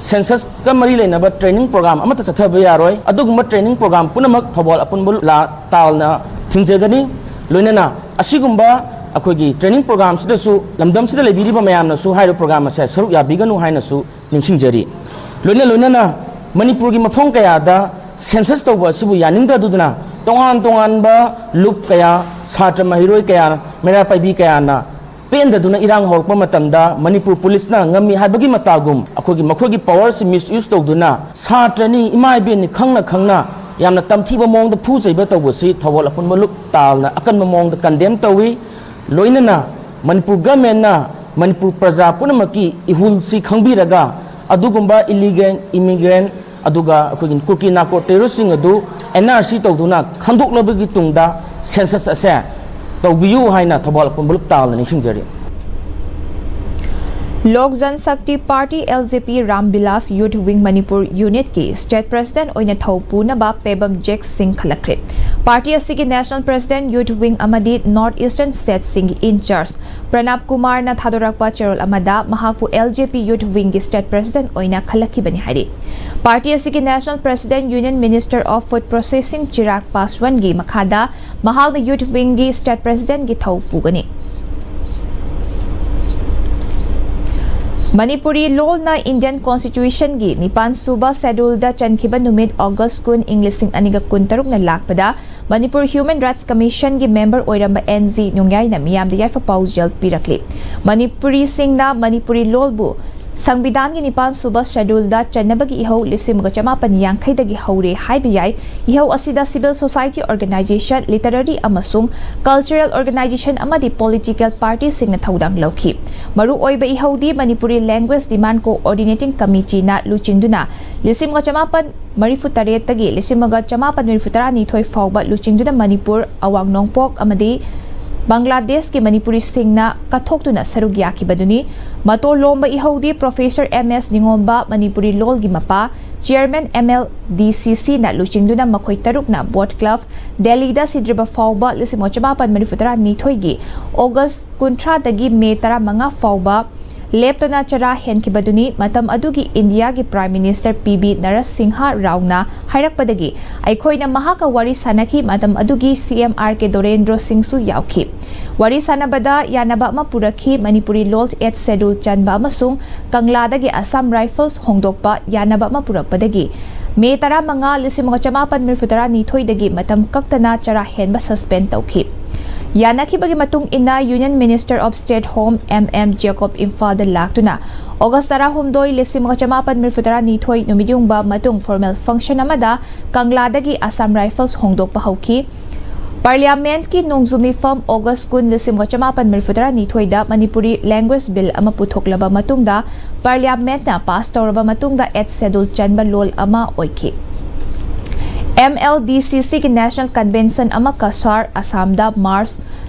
ꯁꯦꯟꯁꯁꯀ ꯃꯔꯤ ꯂꯩꯅꯕ ꯇ꯭ꯔꯦꯅꯤꯡ ꯄ꯭ꯔꯣꯒ꯭ꯔꯥꯝ ꯑꯃꯠꯇ ꯆꯠꯊꯕ ꯌꯥꯔꯣꯏ꯫ ꯑꯗꯨꯒꯨꯝꯕ ꯇ꯭ꯔꯦꯅꯤꯡ ꯄ꯭ꯔꯣꯒ꯭ꯔꯥꯝ ꯄꯨꯝꯅꯃꯛ ꯊꯧꯕꯥꯜ ꯑꯄꯨꯟꯕ ꯂꯨꯞ ꯇꯥꯜꯅ ꯊꯤꯡꯖꯒꯅꯤ꯫ ꯂꯣꯏꯅꯅ ꯑꯁꯤꯒꯨꯝꯕ ꯑꯩꯈꯣꯏꯒꯤ ꯇ꯭ꯔꯦꯅꯤꯡ ꯄ꯭ꯔꯣꯒ꯭ꯔꯥꯝꯁꯤꯗꯁꯨ ꯂꯝꯗꯝꯁꯤꯗ ꯂꯩꯕꯤꯔꯤꯕ ꯃꯌꯥꯝꯅꯁꯨ ꯍꯥꯏꯔꯤꯕ ꯄ꯭ꯔꯣꯒ꯭ꯔꯥꯝ ꯑꯁꯦ ꯁꯔꯨꯛ ꯌꯥꯕꯤꯒꯅꯨ ꯍꯥꯏꯅꯁꯨ ꯅꯤꯡꯁꯤꯡꯖꯔꯤ꯫ ꯂꯣꯏꯅ ꯂꯣꯏꯅꯅ ꯃꯅꯤꯄꯨꯔꯒꯤ ꯃꯐꯝ ꯀꯌꯥꯗ ꯁꯦꯟꯁꯁ ꯇꯧꯕ ꯑꯁꯤꯕꯨ ꯌꯥꯅꯤꯡꯗꯗꯨꯅ ꯇꯣꯉꯥꯟ ꯇꯣꯉꯥꯟꯕ ꯂꯨꯞ ꯀꯌꯥ, ꯁꯥꯇ꯭ꯔ ꯃꯍꯩꯔꯣꯏ ꯀꯌꯥ, ꯃꯩꯔꯥ ꯄꯥꯏꯕꯤ ꯀꯌꯥꯅ ꯄꯦꯟꯗꯗꯨꯅ ꯏꯔꯥꯡ ꯍꯧꯔꯛꯄ ꯃꯇꯝꯗ ꯃꯅꯤꯄꯨꯔ ꯄꯨꯂꯤꯁꯅ ꯉꯝꯃꯤ ꯍꯥꯏꯕꯒꯤ ꯃꯇꯥꯒꯨꯝ ꯑꯩꯈꯣꯏꯒꯤ ꯃꯈꯣꯏꯒꯤ ꯄꯥꯋꯔꯁꯤ ꯃꯤꯁꯌꯨꯁ ꯇꯧꯗꯨꯅ ꯁꯥꯇ꯭ꯔꯅꯤ, ꯏꯃꯥ ꯏꯕꯦꯟꯅꯤ ꯈꯪꯅ ꯈꯪꯅ ꯌꯥꯝꯅ ꯇꯝꯊꯤꯕ ꯃꯑꯣꯡꯗ ꯐꯨ ꯆꯩꯕ ꯇꯧꯕꯁꯤ ꯊꯧꯕꯥꯜ ꯑꯄꯨꯟꯕ ꯂꯨꯞ ꯇꯥꯜꯅ ꯑꯀꯟꯕ ꯃꯑꯣꯡꯗ ꯀꯟꯗꯦꯝ ꯇꯧꯏ꯫ ꯂꯣꯏꯅꯅ ꯃꯅꯤꯄꯨꯔ ꯒꯃꯦꯟꯅ ꯃꯅꯤꯄꯨꯔ ꯄ꯭ꯔꯖꯥ ꯄꯨꯝꯅꯃꯛꯀꯤ ꯏꯍꯨꯜꯁꯤ ꯈꯪꯕꯤꯔꯒ ꯑꯗꯨꯒꯨꯝꯕ ꯏꯂꯤꯒꯦꯜ ꯏꯃꯤꯒ꯭ꯔꯦꯟ ꯑꯗꯨꯒ ꯑꯩꯈꯣꯏꯒꯤ ꯀꯨꯀꯤ ꯅꯥꯔꯀꯣ ꯇꯦꯔꯣꯔꯤꯁꯁꯤꯡ ꯑꯗꯨ N R C ꯇꯧꯗꯨꯅ ꯈꯟꯗꯣꯛꯂꯕꯒꯤ ꯇꯨꯡꯗ ꯁꯦꯟꯁꯁ ꯑꯁꯦ ꯇꯧꯕꯤꯌꯨ ꯍꯥꯏꯅ ꯊꯧꯕꯥꯜ ꯑꯄꯨꯟꯕ ꯂꯨꯞ ꯇꯥꯜꯅ ꯅꯤꯡꯁꯤꯡꯖꯔꯤ꯫ Lok Jan Shakti party, L J P, Ram Bilas youth wing Manipur ꯌꯨꯅꯤꯠꯀꯤ ꯁ꯭ꯇꯦꯠ ꯄ꯭ꯔꯁꯤꯗꯦꯟꯠ ꯑꯣꯏꯅ ꯊꯧ ꯄꯨꯅꯕ ꯄꯦꯕꯝ ꯖꯦꯛ ꯁꯤꯡ ꯈꯜꯂꯛꯈ꯭ꯔꯦ꯫ ꯄꯥꯔꯇꯤ ꯑꯁꯤꯒꯤ ꯅꯦꯁꯅꯦꯜ ꯄ꯭ꯔꯁꯤꯗꯦꯟꯠ ꯌꯨꯊ ꯋꯤꯡ ꯑꯃꯗꯤ ꯅꯣꯔꯠ ꯏꯁꯇꯔꯟ ꯁ꯭ꯇꯦꯠꯁꯤꯡꯒꯤ ꯏꯟꯆꯥꯔꯖ ꯄ꯭ꯔꯅꯥꯕ ꯀꯨꯃꯥꯔꯅ ꯊꯥꯗꯣꯔꯛꯄ ꯆꯦꯔꯣꯜ ꯑꯃꯗ ꯃꯍꯥꯛꯄꯨ L J P ꯌꯨꯊ ꯋꯤꯡꯒꯤ ꯁ꯭ꯇꯦꯠ ꯄ꯭ꯔꯁꯤꯗꯦꯟꯠ ꯑꯣꯏꯅ ꯈꯜꯂꯛꯈꯤꯕꯅꯤ ꯍꯥꯏꯔꯤ꯫ ꯄꯥꯔꯇꯤ ꯑꯁꯤꯒꯤ national president union minister of food processing Chirag ꯄꯥꯁꯋꯥꯟꯒꯤ ꯃꯈꯥꯗ ꯃꯍꯥꯛꯅ ꯌꯨꯊ ꯋꯤꯡꯒꯤ ꯁ꯭ꯇꯦꯠ ꯄ꯭ꯔꯁꯤꯗꯦꯟꯠꯀꯤ ꯊꯧ ꯄꯨꯒꯅꯤ꯫ ꯃꯅꯤꯄꯨꯔꯤ ꯂꯣꯜꯅ ꯏꯟꯗꯤꯌꯟ ꯀꯣꯟꯁꯇꯤꯇ꯭ꯌꯨꯁꯟꯒꯤ ꯅꯤꯄꯥꯟ ꯁꯨꯕ ꯁꯦꯗꯨꯜꯗ ꯆꯟꯈꯤꯕ ꯅꯨꯃꯤꯠ ꯑꯣꯒꯁ ꯀꯨꯟ, ꯏꯪ ꯂꯤꯁꯤꯡ ꯑꯅꯤꯒ ꯀꯨꯟꯇꯔꯨꯛꯅ ꯂꯥꯛꯄꯗ ꯃꯅꯤꯄꯨꯔ ꯍ꯭ꯌꯨꯃꯦꯟ ꯔꯥꯏꯠꯁ ꯀꯃꯤꯁꯟꯒꯤ ꯃꯦꯝꯕꯔ ꯑꯣꯏꯔꯝꯕ N G ꯅꯣꯡꯌꯥꯏꯅ ꯃꯤꯌꯥꯝꯗ ꯌꯥꯏꯐ ꯄꯥꯎꯖꯦꯜ ꯄꯤꯔꯛꯂꯤ꯫ ꯃꯅꯤꯄꯨꯔꯤꯁꯤꯡꯅ ꯃꯅꯤꯄꯨꯔꯤ ꯂꯣꯜꯕꯨ ꯁꯪꯕꯤꯙꯥꯟꯒꯤ ꯅꯤꯄꯥꯟ ꯁꯨꯕ ꯁꯦꯗꯨꯜꯗ ꯆꯟꯅꯕꯒꯤ ꯏꯍꯧ ꯂꯤꯁꯤꯡ ꯑꯃꯒ ꯆꯃꯥꯄꯟ ꯌꯥꯡꯈꯩꯗꯒꯤ ꯍꯧꯔꯦ ꯍꯥꯏꯕ ꯌꯥꯏ꯫ ꯏꯍꯧ ꯑꯁꯤꯗ ꯁꯤꯚꯤꯜ ꯁꯣꯁꯥꯏꯇꯤ ꯑꯣꯔꯒꯅꯥꯏꯖꯦꯁꯟ, ꯂꯤꯇꯔꯦꯔꯤ ꯑꯃꯁꯨꯡ ꯀꯜꯆꯔꯦꯜ ꯑꯣꯔꯒꯅꯥꯏꯖꯦꯁꯟ ꯑꯃꯗꯤ ꯄꯣꯂꯤꯇꯤꯀꯦꯜ ꯄꯥꯔꯇꯤꯁꯤꯡꯅ ꯊꯧꯗꯥꯡ ꯂꯧꯈꯤ꯫ ꯃꯔꯨꯑꯣꯏꯕ ꯏꯍꯧꯗꯤ ꯃꯅꯤꯄꯨꯔꯤ ꯂꯦꯡꯒ꯭ꯋꯦꯖ ꯗꯤꯃꯥꯟ ꯀꯣꯑꯣꯔꯗꯤꯅꯦꯇꯤꯡ ꯀꯃꯤꯇꯤꯅ ꯂꯨꯆꯤꯡꯗꯨꯅ ꯂꯤꯁꯤꯡ ꯑꯃꯒ ꯆꯃꯥꯄꯟ ꯃꯔꯤꯐꯨ ꯇꯔꯦꯠꯇꯒꯤ ꯂꯤꯁꯤꯡ ꯑꯃꯒ ꯆꯃꯥꯄꯟ ꯃꯔꯤꯐꯨ ꯇꯔꯥꯅꯤꯊꯣꯏ ꯐꯥꯎꯕ ꯂꯨꯆꯤꯡꯗꯨꯅ ꯃꯅꯤꯄꯨꯔ, ꯑꯋꯥꯡ ꯅꯣꯡꯄꯣꯛ ꯑꯃꯗꯤ ꯕꯪꯒ꯭ꯂꯥꯗꯦꯁꯀꯤ ꯃꯅꯤꯄꯨꯔꯤꯁꯤꯡꯅ ꯀꯠꯊꯣꯛꯇꯨꯅ ꯁꯔꯨꯛ ꯌꯥꯈꯤꯕꯗꯨꯅꯤ꯫ ꯃꯇꯣꯜ ꯂꯣꯝꯕ ꯏꯍꯧꯗꯤ ꯄ꯭ꯔꯣꯐꯦꯁꯔ M S ꯅꯤꯉꯣꯝꯕ, ꯃꯅꯤꯄꯨꯔꯤ ꯂꯣꯜꯒꯤ ꯃꯄꯥ, chairman M L D C C ꯅ ꯂꯨꯆꯤꯡꯗꯨꯅ ꯃꯈꯣꯏ ꯇꯔꯨꯛꯅ ꯕꯣꯠ ꯀ꯭ꯂꯕ ꯗꯦꯜꯂꯤꯗ ꯁꯤꯗ꯭ꯔꯤꯕ ꯐꯥꯎꯕ ꯂꯤꯁꯤꯡ ꯑꯃꯒ ꯆꯃꯥꯄꯟ ꯃꯔꯤꯐꯨ ꯇꯔꯥꯅꯤꯊꯣꯏꯒꯤ ꯑꯣꯒꯁ ꯀꯨꯟꯊ꯭ꯔꯥꯗꯒꯤ ꯃꯦ ꯇꯔꯥꯃꯉꯥ ꯐꯥꯎꯕ ꯂꯦꯞꯇꯅ ꯆꯔꯥ ꯍꯦꯟꯈꯤꯕꯗꯨꯅꯤ꯫ ꯃꯇꯝ ꯑꯗꯨꯒꯤ ꯏꯟꯗꯤꯌꯥꯒꯤ prime minister P V Narasimha ꯔꯥꯎꯅ ꯍꯥꯏꯔꯛꯄꯗꯒꯤ ꯑꯩꯈꯣꯏꯅ ꯃꯍꯥꯛꯀ ꯋꯥꯔꯤ ꯁꯥꯅꯈꯤ꯫ ꯃꯇꯝ ꯑꯗꯨꯒꯤ C M R K Dorendro ꯁꯤꯡꯁꯨ ꯌꯥꯎꯈꯤ꯫ ꯋꯥꯔꯤ ꯁꯥꯅꯕꯗ ꯌꯥꯅꯕ ꯑꯃ ꯄꯨꯔꯛꯈꯤ꯫ ꯃꯅꯤꯄꯨꯔꯤ ꯂꯣꯜ Eighth Schedule ꯆꯟꯕ ꯑꯃꯁꯨꯡ ꯀꯪꯂꯥꯗꯒꯤ ꯑꯁꯥꯝ ꯔꯥꯏꯐꯜꯁ ꯍꯣꯡꯗꯣꯛꯄ ꯌꯥꯅꯕ ꯑꯃ ꯄꯨꯔꯛꯄꯗꯒꯤ ꯃꯦ ꯇꯔꯥꯃꯉꯥ, ꯂꯤꯁꯤꯡ ꯑꯃꯒ ꯆꯃꯥꯄꯟ ꯃꯔꯤꯐꯨ ꯇꯔꯥꯅꯤꯊꯣꯏꯗꯒꯤ ꯃꯇꯝ ꯀꯛꯇꯅ ꯆꯔꯥ ꯍꯦꯟꯕ ꯁꯁꯄꯦꯟ ꯇꯧꯈꯤ꯫ ꯌꯥꯅꯈꯤꯕꯒꯤ ꯃꯇꯨꯡ ꯏꯟꯅ Union Minister of State Home M M Jacob ꯏꯝꯐꯥꯜꯗ ꯂꯥꯛꯇꯨꯅ ꯑꯣꯒꯁ ꯇꯔꯥꯍꯨꯝꯗꯣꯏ, ꯂꯤꯁꯤꯡ ꯑꯃꯒ ꯆꯃꯥꯄꯟ ꯃꯔꯤꯐꯨ ꯇꯔꯥꯅꯤꯊꯣꯏ ꯅꯨꯃꯤꯠꯌꯨꯡꯕ ꯃꯇꯨꯡ ꯐꯣꯔꯃꯦꯜ ꯐꯪꯁꯟ ꯑꯃꯗ ꯀꯪꯂꯥꯗꯒꯤ ꯑꯁꯥꯝ ꯔꯥꯏꯐꯜꯁ ꯍꯣꯡꯗꯣꯛꯄ ꯍꯧꯈꯤ꯫ ꯄꯥꯔꯂꯤꯌꯥꯃꯦꯟꯠꯀꯤ ꯅꯣꯡꯖꯨ ꯃꯤꯐꯝ ꯑꯣꯒꯁ ꯀꯨꯟ, ꯂꯤꯁꯤꯡ ꯑꯃꯒ ꯆꯃꯥꯄꯟ ꯃꯔꯤꯐꯨ ꯇꯔꯥꯅꯤꯊꯣꯏꯗ ꯃꯅꯤꯄꯨꯔꯤ ꯂꯦꯡꯒ꯭ꯋꯦꯖ ꯕꯤꯜ ꯑꯃ ꯄꯨꯊꯣꯛꯂꯕ ꯃꯇꯨꯡꯗ ꯄꯥꯔꯂꯤꯌꯥꯃꯦꯟꯠꯅ ꯄꯥꯁ ꯇꯧꯔꯕ ꯃꯇꯨꯡꯗ Eighth Schedule ꯆꯟꯕ ꯂꯣꯜ ꯑꯃ ꯑꯣꯏꯈꯤ꯫ M L D C C ꯒꯤ ꯅꯦꯁꯅꯦꯜ ꯀꯟꯚꯦꯟꯁꯟ ꯑꯃ ꯀꯁꯥꯔ, ꯑꯁꯥꯝꯗ ꯃꯥꯔꯆ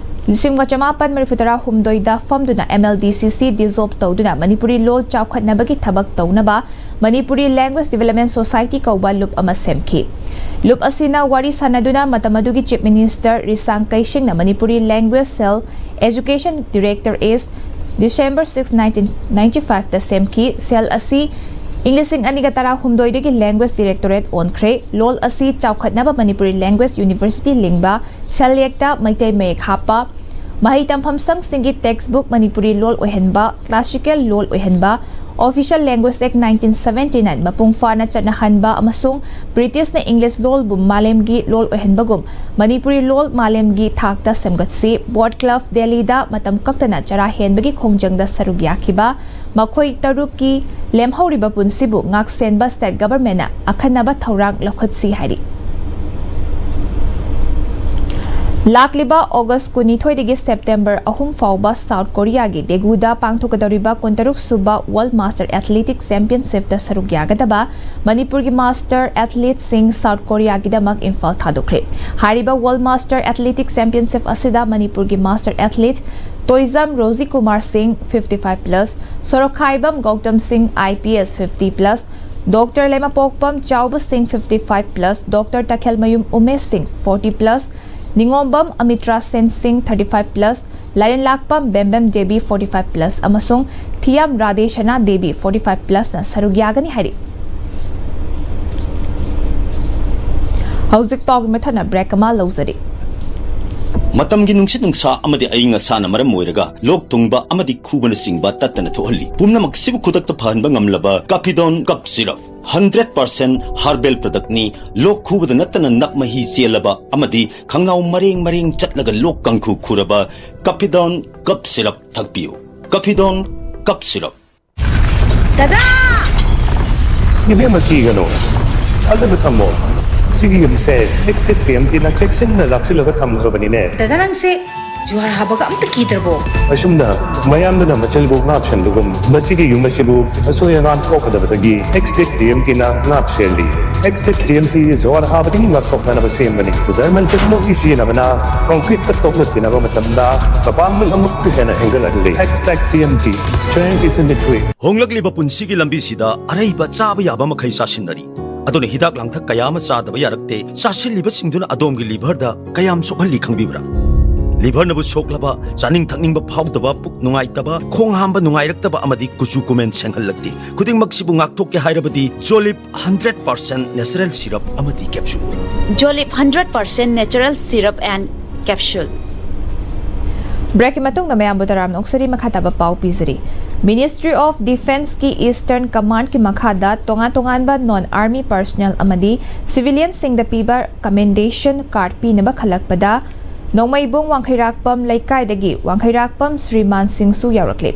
ꯂꯤꯁꯤꯡ ꯑꯃ ꯆꯃꯥꯄꯟ ꯃꯔꯤꯐꯨ ꯇꯔꯥ ꯍꯨꯝꯗꯣꯏꯗ ꯐꯝꯗꯨꯅ M L D C C dissolve ꯇꯧꯗꯨꯅ ꯃꯅꯤꯄꯨꯔꯤ ꯂꯣꯜ ꯆꯥꯎꯈꯠꯅꯕꯒꯤ ꯊꯕꯛ ꯇꯧꯅꯕ Manipuri Language Development Society ꯀꯧꯕ ꯂꯨꯞ ꯑꯃ ꯁꯦꯝꯈꯤ꯫ ꯂꯨꯞ ꯑꯁꯤꯅ ꯋꯥꯔꯤ ꯁꯥꯅꯗꯨꯅ ꯃꯇꯝ ꯑꯗꯨꯒꯤ Chief Minister ꯔꯤꯁꯥꯡ ꯀꯩꯁꯤꯡꯅ Manipuri Language Cell Education Directorate December six, nineteen ninety-five ꯇ ꯁꯦꯝꯈꯤ꯫ Cell ꯑꯁꯤ ꯏꯪ ꯂꯤꯁꯤꯡ ꯑꯅꯤꯒ ꯇꯔꯥꯍꯨꯝꯗꯣꯏꯗꯒꯤ Language Directorate ꯑꯣꯟꯈ꯭ꯔꯦ꯫ ꯂꯣꯜ ꯑꯁꯤ ꯆꯥꯎꯈꯠꯅꯕ Manipuri Language University ꯂꯤꯡꯕ, ꯁꯦꯜꯌꯦꯛꯇ ꯃꯩꯇꯩ ꯃꯌꯦꯛ ꯍꯥꯞꯄ, ꯃꯍꯩ ꯇꯝꯐꯝ ꯁꯪꯁꯤꯡꯒꯤ textbook ꯃꯅꯤꯄꯨꯔꯤ ꯂꯣꯜ ꯑꯣꯏꯍꯟꯕ, classical ꯂꯣꯜ ꯑꯣꯏꯍꯟꯕ, Official Language Act nineteen seventy-nine ꯃꯄꯨꯡ ꯐꯥꯅ ꯆꯠꯅꯍꯟꯕ ꯑꯃꯁꯨꯡ ꯕ꯭ꯔꯤꯇꯤꯁꯅ ꯏꯪꯂꯤꯁ ꯂꯣꯜꯕꯨ ꯃꯥꯂꯦꯝꯒꯤ ꯂꯣꯜ ꯑꯣꯏꯍꯟꯕꯒꯨꯝ ꯃꯅꯤꯄꯨꯔꯤ ꯂꯣꯜ ꯃꯥꯂꯦꯝꯒꯤ ꯊꯥꯛꯇ ꯁꯦꯝꯒꯠꯁꯤ꯫ Boat Club ꯗꯦꯜꯂꯤꯗ ꯃꯇꯝ ꯀꯛꯇꯅ ꯆꯔꯥ ꯍꯦꯟꯕꯒꯤ ꯈꯣꯡꯖꯪꯗ ꯁꯔꯨꯛ ꯌꯥꯈꯤꯕ ꯃꯈꯣꯏ ꯇꯔꯨꯛꯀꯤ ꯂꯦꯝꯍꯧꯔꯤꯕ ꯄꯨꯟꯁꯤꯕꯨ ꯉꯥꯛꯁꯦꯟꯕ state governmentꯅ ꯑꯈꯟꯅꯕ ꯊꯧꯔꯥꯡ ꯂꯧꯈꯠꯁꯤ ꯍꯥꯏꯔꯤ꯫ ꯂꯥꯛꯂꯤꯕ ꯑꯣꯒꯁ ꯀꯨꯟꯅꯤꯊꯣꯏꯗꯒꯤ ꯁꯦꯞꯇꯦꯝꯕꯔ ꯑꯍꯨꯝ ꯐꯥꯎꯕ ꯁꯥꯎꯠ ꯀꯣꯔꯤꯌꯥꯒꯤ ꯗꯦꯒꯨꯗ ꯄꯥꯡꯊꯣꯛꯀꯗꯧꯔꯤꯕ ꯀꯨꯟꯇꯔꯨꯛ ꯁꯨꯕ World Master Athletic Championshipꯇ ꯁꯔꯨꯛ ꯌꯥꯒꯗꯕ ꯃꯅꯤꯄꯨꯔꯒꯤ master athleteꯁꯤꯡ ꯁꯥꯎꯠ ꯀꯣꯔꯤꯌꯥꯒꯤꯗꯃꯛ ꯏꯝꯐꯥꯜ ꯊꯥꯗꯣꯛꯈ꯭ꯔꯦ꯫ ꯍꯥꯏꯔꯤꯕ World Master Athletic Championship ꯑꯁꯤꯗ ꯃꯅꯤꯄꯨꯔꯒꯤ master athlete Toijam Rosie Kumar ꯁꯤꯡ, fifty five plus, ꯁꯣꯔꯣꯛꯈꯥꯏꯕꯝ ꯒꯧꯇꯝ ꯁꯤꯡ, I P S, fifty plus, Doctor ꯂꯩꯃꯄꯣꯛꯄꯝ ꯆꯥꯎꯕ ꯁꯤꯡ, fifty five plus, Doctor ꯇꯈꯦꯜꯃꯌꯨꯝ Umesh ꯁꯤꯡ, forty plus, ꯅꯤꯉꯣꯝꯕꯝ ꯑꯃꯤꯇ꯭ꯔꯥ ꯁꯦꯟ ꯁꯤꯡ, thirty five plus, ꯂꯥꯏꯔꯦꯟꯂꯥꯛꯄꯝ ꯕꯦꯝꯕꯦꯝ ꯗꯦꯕꯤ, forty five plus, ꯑꯃꯁꯨꯡ ꯊꯤꯌꯥꯝ ꯔꯥꯙꯦꯁꯅꯥ ꯗꯦꯕꯤ, forty five plusꯅ ꯁꯔꯨꯛ ꯌꯥꯒꯅꯤ ꯍꯥꯏꯔꯤ꯫ ꯍꯧꯖꯤꯛ ꯄꯥꯎꯒꯤ ꯃꯊꯪꯅ break ꯑꯃ ꯂꯧꯖꯔꯤ꯫ ꯃꯇꯝꯒꯤ ꯅꯨꯡꯁꯤꯠ ꯅꯨꯡꯁꯥ ꯑꯃꯗꯤ ꯑꯏꯪ ꯑꯁꯥꯅ ꯃꯔꯝ ꯑꯣꯏꯔꯒ ꯂꯣꯛ ꯊꯨꯡꯕ ꯑꯃꯗꯤ ꯈꯨꯕꯅꯆꯤꯡꯕ ꯇꯠꯇꯅ ꯊꯣꯛꯍꯜꯂꯤ꯫ ꯄꯨꯝꯅꯃꯛꯁꯤꯕꯨ ꯈꯨꯗꯛꯇ ꯐꯍꯟꯕ ꯉꯝꯂꯕ Caphidone Cough Syrup, hundred percent herbal productꯅꯤ꯫ ꯂꯣꯛ ꯈꯨꯕꯗ ꯅꯠꯇꯅ ꯅꯞ ꯃꯍꯤ ꯆꯦꯜꯂꯕ ꯑꯃꯗꯤ ꯈꯪꯅꯥꯎ ꯃꯔꯦꯡ ꯃꯔꯦꯡ ꯆꯠꯂꯒ ꯂꯣꯛ ꯀꯥꯡꯈꯨ ꯈꯨꯔꯕ Caphidone Cough Syrup ꯊꯛꯄꯤꯌꯨ꯫ Caphidone Cough Syrup꯫ ꯗꯗꯥ! ꯏꯕꯦꯝꯃ, ꯀꯤꯒꯅꯨ꯫ ꯊꯥꯖꯕ ꯊꯝꯃꯣ꯫ ꯁꯤꯒꯤ ꯌꯨꯝꯁꯦ Extinct P M Tꯅ ꯆꯦꯛꯁꯤꯟꯅ ꯂꯥꯛꯁꯤꯜꯂꯒ ꯊꯝꯈ꯭ꯔꯕꯅꯤꯅꯦ꯫ ꯗꯗꯥ, ꯅꯪꯁꯦ ꯖꯨꯍꯥꯔ ꯍꯥꯕꯒ ꯑꯝꯇ ꯀꯤꯗ꯭ꯔꯕꯣ? ꯑꯁꯨꯝꯅ ꯃꯌꯥꯝꯗꯨꯅ ꯃꯆꯤꯜꯕꯨ ꯉꯥꯛꯁꯦꯟꯕꯒꯨꯝ ꯃꯁꯤꯒꯤ ꯌꯨꯝ ꯑꯁꯤꯕꯨ ꯑꯁꯣꯏ ꯑꯉꯥꯝ ꯊꯣꯛꯀꯗꯕꯗꯒꯤ ꯑꯦꯛꯁꯇꯦꯛ ꯇꯤ ꯑꯦꯝ ꯇꯤꯅ ꯉꯥꯛꯁꯦꯜꯂꯤ꯫ ꯑꯦꯛꯁꯇꯦꯛ ꯇꯤ ꯑꯦꯝ ꯇꯤ ꯖꯨꯍꯥꯔ ꯍꯥꯕꯗꯒꯤ ꯉꯥꯛꯊꯣꯛꯅꯅꯕ ꯁꯦꯝꯕꯅꯤ꯫ ꯖꯔꯃꯟ ꯇꯦꯛꯅꯣꯂꯣꯖꯤ ꯁꯤꯖꯤꯟꯅꯕꯅ ꯀꯪꯀ꯭ꯔꯤꯠꯀ ꯇꯣꯛꯅ ꯇꯤꯟꯅꯕ ꯃꯇꯝꯗ ꯃꯄꯥꯡꯒꯜ ꯑꯃꯨꯛꯀ ꯍꯦꯟꯅ ꯍꯦꯟꯒꯠꯍꯜꯂꯤ꯫ Xtech T M T, strength is in the grit. ꯍꯣꯡꯂꯛꯂꯤꯕ ꯄꯨꯟꯁꯤꯒꯤ ꯂꯝꯕꯤꯁꯤꯗ ꯑꯔꯩꯕ ꯆꯥꯕ ꯌꯥꯕ ꯃꯈꯩ ꯆꯥꯁꯤꯟꯅꯔꯤ꯫ ꯑꯗꯨꯅ ꯍꯤꯗꯥꯛ ꯂꯥꯡꯊꯛ ꯀꯌꯥ ꯑꯃ ꯆꯥꯗꯕ ꯌꯥꯔꯛꯇꯦ꯫ ꯆꯥꯁꯤꯜꯂꯤꯕꯁꯤꯡꯗꯨꯅ ꯑꯗꯣꯝꯒꯤ ꯂꯤꯚꯔꯗ ꯀꯌꯥꯝ ꯁꯣꯛꯍꯜꯂꯤ ꯈꯪꯕꯤꯕ꯭ꯔꯥ? ꯂꯤꯚꯔꯅꯕꯨ ꯁꯣꯛꯂꯕ, ꯆꯥꯅꯤꯡ ꯊꯛꯅꯤꯡꯕ ꯐꯥꯎꯗꯕ, ꯄꯨꯛ ꯅꯨꯡꯉꯥꯏꯇꯕ, ꯈꯣꯡ ꯍꯥꯝꯕ ꯅꯨꯡꯉꯥꯏꯔꯛꯇꯕ ꯑꯃꯗꯤ ꯀꯨꯆꯨ ꯀꯨꯃꯦꯟ ꯁꯦꯡꯍꯜꯂꯛꯇꯦ꯫ ꯈꯨꯗꯤꯡꯃꯛꯁꯤꯕꯨ ꯉꯥꯛꯊꯣꯛꯀꯦ ꯍꯥꯏꯔꯕꯗꯤ ꯖꯣꯂꯤꯞ ꯍꯟꯗ꯭ꯔꯦꯠ ꯄꯥꯔꯁꯦꯟ ꯅꯦꯆꯔꯦꯜ ꯁꯤꯔꯞ ꯑꯃꯗꯤ capsule. Jolip hundred percent natural syrup and capsule. ꯕ꯭ꯔꯦꯛꯀꯤ ꯃꯇꯨꯡꯗ ꯃꯌꯥꯝꯕꯨ ꯇꯔꯥꯝꯅ ꯑꯣꯛꯆꯔꯤ꯫ ꯃꯈꯥ ꯇꯥꯕ ꯄꯥꯎ ꯄꯤꯖꯔꯤ꯫ Ministry of Defenceꯀꯤ Eastern Commandꯀꯤ ꯃꯈꯥꯗ ꯇꯣꯉꯥꯟ ꯇꯣꯉꯥꯟꯕ non army personnel ꯑꯃꯗꯤ civilianꯁꯤꯡꯗ ꯄꯤꯕ commendation card ꯄꯤꯅꯕ ꯈꯜꯂꯛꯄꯗ ꯅꯣꯡꯃꯩꯕꯨꯡ ꯋꯥꯡꯈꯩꯔꯥꯛꯄꯝ ꯂꯩꯀꯥꯏꯗꯒꯤ ꯋꯥꯡꯈꯩꯔꯥꯛꯄꯝ ꯁ꯭ꯔꯤꯃꯥꯟ ꯁꯤꯡꯁꯨ ꯌꯥꯎꯔꯛꯂꯤ꯫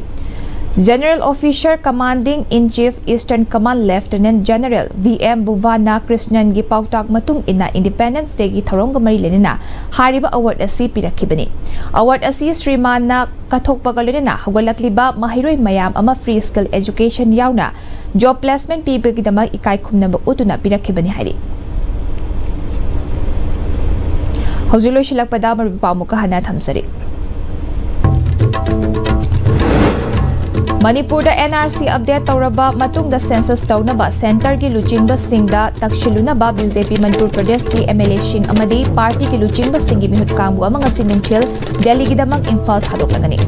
General Officer Commanding in Chief Eastern Command Lieutenant General V M ꯕꯨꯚꯥꯅꯥ ꯀ꯭ꯔꯤꯁꯅꯟꯒꯤ ꯄꯥꯎꯇꯥꯛ ꯃꯇꯨꯡ ꯏꯟꯅ Independence Dayꯒꯤ ꯊꯧꯔꯝꯒ ꯃꯔꯤ ꯂꯩꯅꯅ ꯍꯥꯏꯔꯤꯕ award ꯑꯁꯤ ꯄꯤꯔꯛꯈꯤꯕꯅꯤ꯫ Award ꯑꯁꯤ ꯁ꯭ꯔꯤꯃꯥꯟꯅ ꯀꯠꯊꯣꯛꯄꯒ ꯂꯣꯏꯅꯅ ꯍꯧꯒꯠꯂꯛꯂꯤꯕ ꯃꯍꯩꯔꯣꯏ ꯃꯌꯥꯝ ꯑꯃ free skill education ꯌꯥꯎꯅ job placement ꯄꯤꯕꯒꯤꯗꯃꯛ ꯏꯀꯥꯏ ꯈꯨꯝꯅꯕ ꯎꯠꯇꯨꯅ ꯄꯤꯔꯛꯈꯤꯕꯅꯤ ꯍꯥꯏꯔꯤ꯫ ꯍꯧꯖꯤꯛ ꯂꯣꯏꯁꯤꯜꯂꯛꯄꯗ ꯃꯔꯨꯞ ꯄꯥꯎ ꯑꯃꯨꯛꯀ ꯍꯟꯅ ꯊꯝꯖꯔꯤ꯫ ꯃꯅꯤꯄꯨꯔꯗ N R C update ꯇꯧꯔꯕ ꯃꯇꯨꯡꯗ census ꯇꯧꯅꯕ centreꯒꯤ ꯂꯨꯆꯤꯡꯕꯁꯤꯡꯗ ꯇꯛꯁꯤꯜꯂꯨꯅꯕ B J P ꯃꯅꯤꯄꯨꯔ ꯄ꯭ꯔꯗꯦꯁꯀꯤ M L Aꯁꯤꯡ ꯑꯃꯗꯤ partyꯒꯤ ꯂꯨꯆꯤꯡꯕꯁꯤꯡꯒꯤ ꯃꯤꯍꯨꯠ ꯀꯥꯡꯕꯨ ꯑꯃ ꯉꯁꯤ ꯅꯨꯡꯊꯤꯜ ꯗꯦꯜꯂꯤꯒꯤꯗꯃꯛ ꯏꯝꯐꯥꯜ ꯊꯥꯗꯣꯛꯂꯒꯅꯤ꯫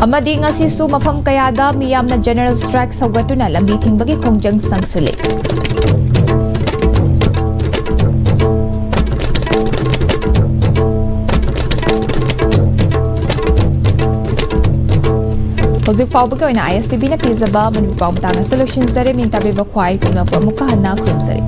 ꯑꯃꯗꯤ ꯉꯁꯤꯁꯨ ꯃꯐꯝ ꯀꯌꯥꯗ ꯃꯤꯌꯥꯝꯅ general strike ꯁꯧꯒꯠꯇꯨꯅ ꯂꯝꯕꯤ ꯊꯤꯡꯕꯒꯤ ꯈꯣꯡꯖꯪ ꯆꯪꯁꯤꯜꯂꯤ꯫ ꯍꯧꯖꯤꯛ ꯐꯥꯎꯕꯒꯤ ꯑꯣꯏꯅ I S T Vꯅ ꯄꯤꯖꯕ ꯃꯅꯤꯄꯨꯔ ꯄꯥꯎ ꯃꯇꯥꯡ ꯑꯁꯤ ꯂꯣꯏꯁꯤꯟꯖꯔꯦ꯫ ꯃꯤ ꯇꯥꯕꯤꯕ ꯈ꯭ꯋꯥꯏ ꯄꯨꯝꯅꯃꯛꯄꯨ ꯑꯃꯨꯛꯀ ꯍꯟꯅ ꯈꯨꯔꯨꯝꯖꯔꯤ꯫